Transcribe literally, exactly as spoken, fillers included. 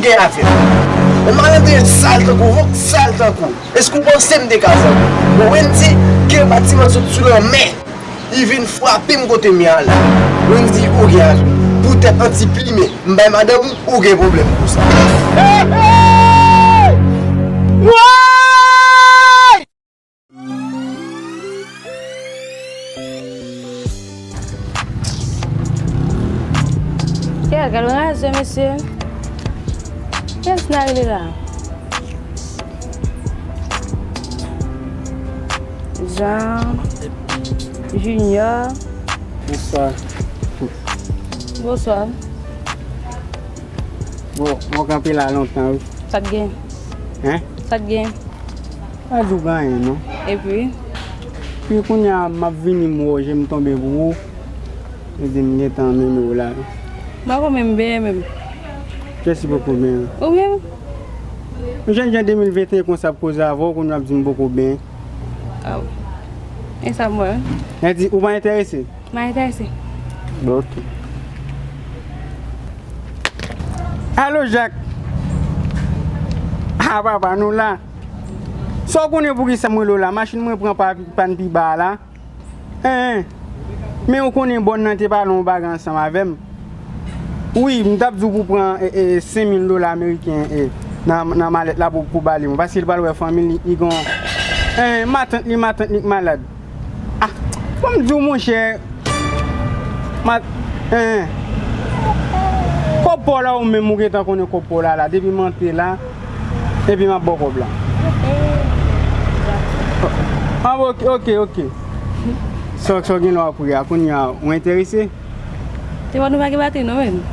Gen afè. Yon malandren sal tankou w, sal tankou w. Èske w panse m te ka zanmi w? Bon, Wendy, gen batiman sot sou lanmè. Li vin frape m kote m ye a la. Wendy, ou gen afè. Poutèt anti plimen, m bay madanm ou, ou gen pwoblèm pou sa. Kèl, kèl razè, mesye. Kiyès n a rele la? Jean, Junior. Bonswa. Bonswa. Bon, mwen kanpe la lontan, wi. Sa k gen? Hen? Sa k gen? Pa di w gen anyen, non. Epi? Pi kounye a, m ap vini, m wè w, je m tonbe pou ou. Yo di m gentan renmen w la. M pa konn menm benyen menm. Kiyès ki poko benyen? Ou menm? Yon jènjan de mil venteyen konsa ap koze avè w, kounye a w ap di m poko benyen. Aw. E sa m wè. Mwen di, ou pa enterese? M pa enterese. Bon, ok. Alo, Jak. Ah, papa, nou la. Sa w konnen poukisa mwen rele w la? Machin mwen pran pa, pàn pi ba a la. Hein, hein. Men ou konnen bòn nan te pale yon bagay ansanm avè m. Wi, m t ap di w pou pran, e, e, senk mil dola ameriken, e, nan, nan malèt la pou, pou ba li mwen. Paske li pral wè fanmi l, li, li gon, hein, matant li, matant li k malad. Ah, bon, m di w, monchè, mat, hein. Kòb pa w la, ou menm ou gentan konnen kòb pa w la, la, depi m antre la, epi m ap ba w kòb la. Ah, ok, ok, ok. Sa, sa w gen lè w ap ri a, kounye a, ou enterese? Te wè nou pa gen batri non, menm.